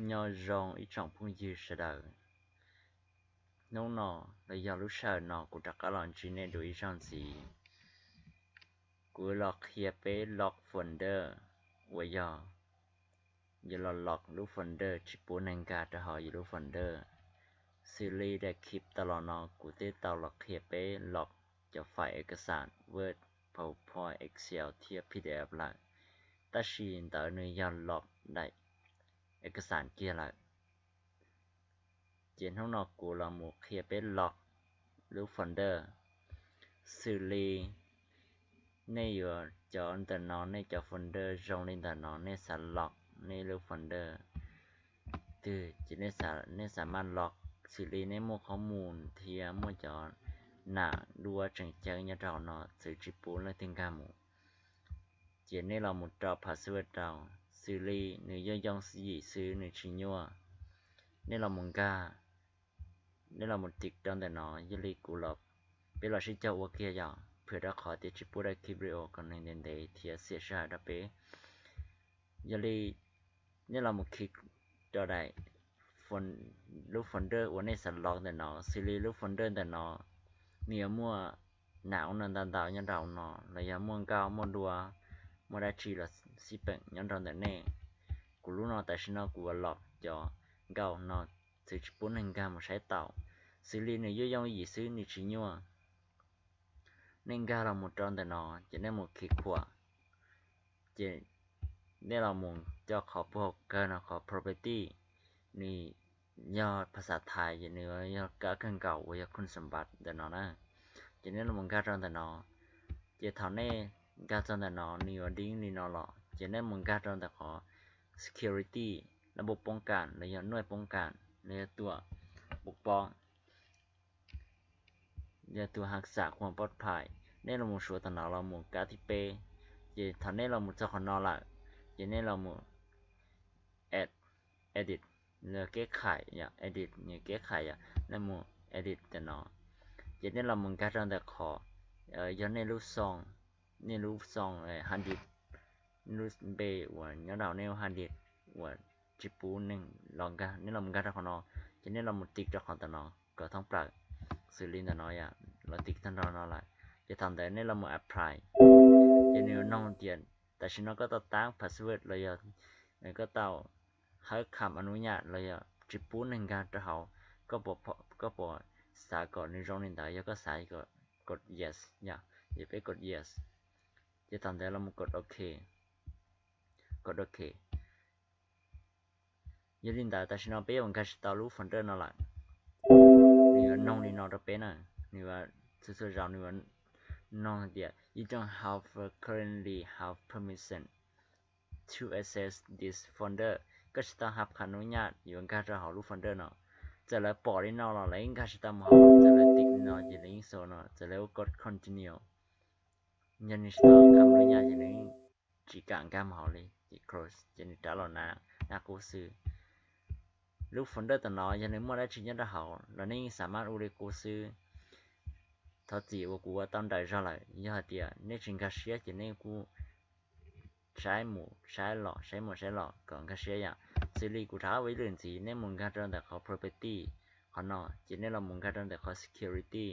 Nyob zoo ib tsoom phooj ywg sawv daws, hnub no los yog lub sij hawm no kuv rov qab los ntsib nej dua ib zaug ntxiv. Kuv los qhia peb lock folder uas yog yus los lock lub folder tsis pub neeg nkag rau hauv yus lub folder. Xws li daim clip tas los no kuv twb tau los qhia peb lock cov file ej kas xas Word, PowerPoint, Excel thiab PDF lawm, tab sis ntawd nws yog lock daim ej kas xas kiag lawm. Ces hnub no kuv los mus qhia peb lock lub folder. Xws li nej yuav cov ntawm no, nej cov folder zoo li ntawm no, nej xav lock nej lub folder twg ces nej xav maj lock. Xws li nej muaj qhob mus thiab muaj cov nam duab tseem ceeb nyob rau hauv no txwv tsis pub leej twg nkag mus, ces nej los mus rau password rau. Xws li nws yooj yooj yim xwb, nws tsis nyuaj, nej los mus nkag, nej los mus tiv rau ntawm no. Yog li kuv los, peb los sib cog ua kiag yom, phwm rau qhov tias tsis pub daim clip video kom nws ntev ntev thiab xiam sij hawm rau peb. Yog li nej los mus khi rau daim lub folder uas nej xav lock ntawm no. Xws li lub folder ntawm no nws yuav muaj nam ub no ntau ntau nyob rau hauv no, los yog muaj nkauj muaj duab, muaj dab tsi los xij peem nyob rau ntawm nej. Kuv lub no tam sim no kuv yuav lock cov nkauj no txwv tsis pub neeg nkag mus saib tau. Xws li nws yooj yooj yim xwb, nws tsis nyuaj. Nej nkag los mus rau ntawm no ces nej mus khi khuam, ces nej los mus coj qhov puag hauv kawg no qhov property, nws yog phas xas thaiv ces nws yog kab kawg nkaus uas yog khun xam npas ntawm no na. Ces nej los mus nkag rau ntawm no, ces thaum nej nkag txog ntawm no nws yuav dib li no los ces nej mus nkag rau ntawm qhov security, lab npuj poob kam los yog nuj poob kam los yog tuam pov pob, yog tus hav xam khuam pov phais. Nej los mus suav tam no los mus kab thib peb, ces thaum nej los mus txog qhov no lawm, ces nej los mus edit, keb khais yom, edit, keb khais yom, nej mus edit tam no, ces nej los mus nkag rau ntawm qhov yog nej lub xoo, nej lub xoo hard disk, lub npe uas nyob rau nej lub hard disk uas tsis pub neeg los nkag, nej los mus nkag rau qhov no, ces nej los mus tiv rau qhov ntawm no kom thoob plaws. Xws li ntawm no yom, los tiv tag nrho no lawm, ces thaum ntawd nej los mus apply, ces nws yuav noog tias tam sim no koj tau tab password los yog koj tau hawb kham a nub nyaj los yog tsis pub neeg nkag rau hauv, koj puas xav kom nws zoo li ntawd? Yog koj xav kom, kod yes yom, ces peb kod yes, ces thaum ntawd los mus kod ok, kod ok. Yog li ntawd tam sim no peb yuav nkag tsis tau lub folder no lawm. Nws yuav noog li no rau peb na, nws yuav txhua txhua zaus nws yuav noog tias you don't have, currently have permission to access this folder, koj tsis tau hab kham nub nyaj yuav nkag rau hauv lub folder no. Txawm lawv pom li no los lawv yeej nkag tsis tau mus hauv, txawm lawv tiv li no ces lawv yeej xo no, txawm lawv ua kod continue, yog nws tsis tau kham nub nyaj ces nws yeej tsis kam nkag mus hauv li, ces close ces nws rov los na, na qub xwb. Lub folder tam no yog nws muaj dab tsi nyob rau hauv los nej yeej xav maj ua li qub xwb. Thov txim uas kuv ua tau nrawm zog lawm, yog hais tias nej tsis nkag siab ces nej kuj saib mus saib los, saib mus saib los kom nkag siab yom. Xws li kuv rov ua ib lwm ntxiv, nej mus nkag rau ntawm qhov property qhov no, ces nej los mus nkag rau ntawm qhov security,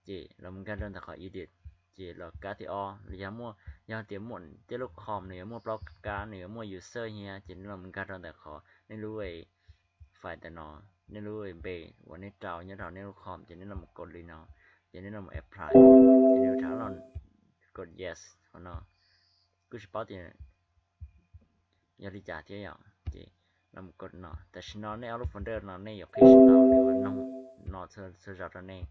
ces los mus nkag rau ntawm qhov edit, ces los kab thib ob los yog muaj, yog tias muaj tej lub com nws yuav muaj plaub kab, nws yuav muaj user thiab, ces nej los mus nkag rau ntawm qhov nej lub file ntawm no, nej lub npe uas nej rau nyob rau nej lub com, ces nej los mus kod li no, ces nej los mus apply, ces nws rov los kod yes qhov no. Kuj tsis paub tias yog li cas thiab yom, ces los mus kod no. Tam sim no nej ob lub folder no nej yuav qhib tsis tau, nws yuav noog no txhua zaus rau nej.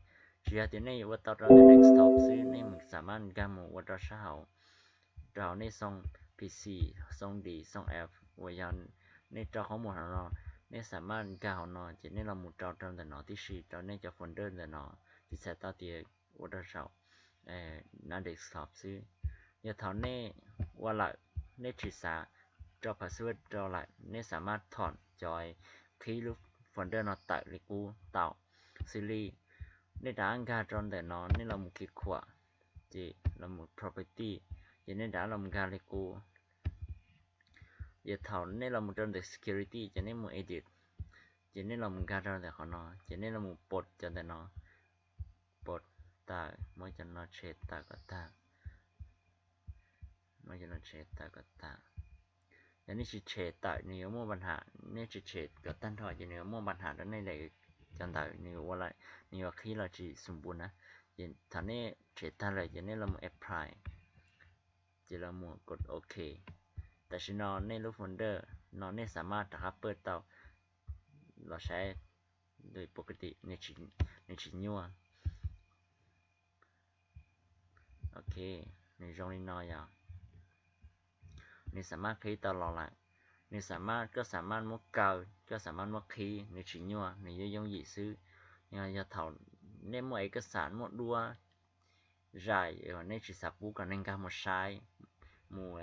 Tsis yog tias nej yuav ua tau rau ntawm desktop xwb, nej mus xam maj nkag mus ua rau sab hauv, rau hauv nej xoo P C, xoo D, xoo F uas yog nej rau qhov muag hauv no, nej xam maj nkag hauv no ces nej los mus rau rau ntawm no tib si, rau nej cov folder ntawm no, tsis txhais tau tias ua rau saum na desktop xwb. Yog thaum nej ua lawm, nej tsis xav rau password rau lawm, nej xam maj thom cov qhib lub folder no tawm li qub tau. Xws li nej rov nkag rau ntawm no, nej los mus khi khuam, ces los mus property, ces nej rov los nkag li qub. Ces thaum nej los mus rau ntawm security ces nej mus edit, ces nej los mus nkag rau ntawm qhov no ces nej los mus pos cov ntawm no, pos tawm, muab cov no tshem tawm kom tag, muab cov no tshem tawm kom tag. Yog nej tsis tshem tawm nws yuav muaj pab ham, nej tsis tshem kom tag nrho ces nws yuav muaj pab ham rau nej daim cov ntawd, nws yuav qhib los tsis xum npu na. Ces thaum nej tshem tag lawm ces nej los mus apply, ces los mus kos ok. Tam sim no nej lub folder no nej xam maj rov qab pab tau los saib, pos ka tim nws tsis nyuaj. Ok, nws zoo li no yog nws xam maj qhib tau los lawm. Nws xam maj, koj xam maj muab kaw, koj xam maj muab qhib, nws tsis nyuaj, nws yuav yooj yim xwb. Yog thaum nej muaj ev kaj xam muaj duab zais, nej tsis xav pub kom neeg nkag mus saib, mus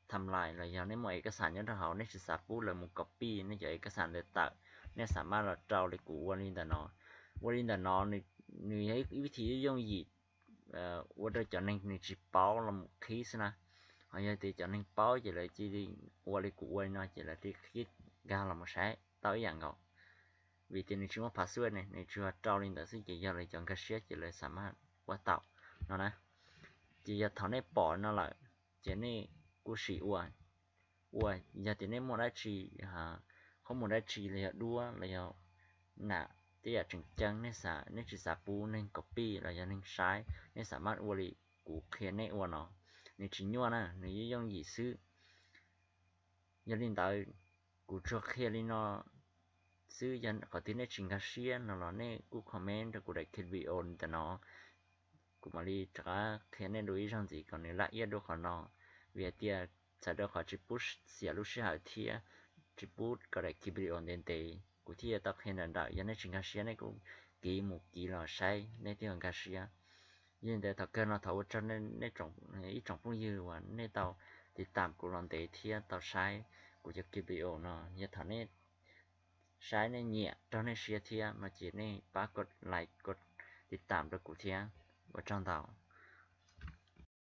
tham lais los yog nej muaj ev kaj xam nyob rau hauv nej tsis xav pub lawv mus copy nej cov ev kaj xam ntawd tawm, nej xam maj los rau li kuv ua li ntawm no. Ua li ntawm no nws yog ib vib thib yooj yim ua rau cov neeg nws tsis paub los mus qhib xwb na. Ho yog tias cov neeg paub ces lawv cia li ua li kuv ua li no ces lawv thiaj qhib nkag los mus saib tau ib yam nkaus. Vim tias nws tsis muaj password ne, nws tsuas rau li ntawd xwb ces yog lawv cov nkag siab ces lawv xam maj ua tau no na. Ces yog thaum nej pom no lawm ces nej kuj sim ua, ua yog tias nej muaj dab tsi, qhov muaj dab tsi los yog duab los yog nam tej yam tseem ceeb nej tsis xav pub neeg copy los yog neeg saib, nej xam maj ua li kuv qhia nej ua no. Nws tsis nyuaj na, nws yooj yim xwb. Yog li ntawd, kuv tsuas qhia li no xwb, yog qhov twg nej tsis nkag siab no los nej kuj comment rau kuv daim video ntawm no, kuv mam li rov qab qhia nej dua ib zaug ntxiv kom nws laj iab dua qhov no. Vim hais tias txhawm rau qhov tsis pub xiam lub sij hawm thiab tsis pub kom daim video ntev ntev, kuv thiaj yuav tau qhia nrawm nrawm, yog nej tsis nkag siab nej kuj kiv mus kiv los saib nej thiaj nkag siab. Yog li ntawd thaum kawg no thov ua tsaug ib tsoom phooj ywg uas nej tau tiv tam kuv los ntev thiab tau saib kuv cov video no. Yog thaum nej saib nej nyiam raug nej siab thiab no ces nej pab kos like kos tiv tam rau kuv thiab. Ua tsaug ntau.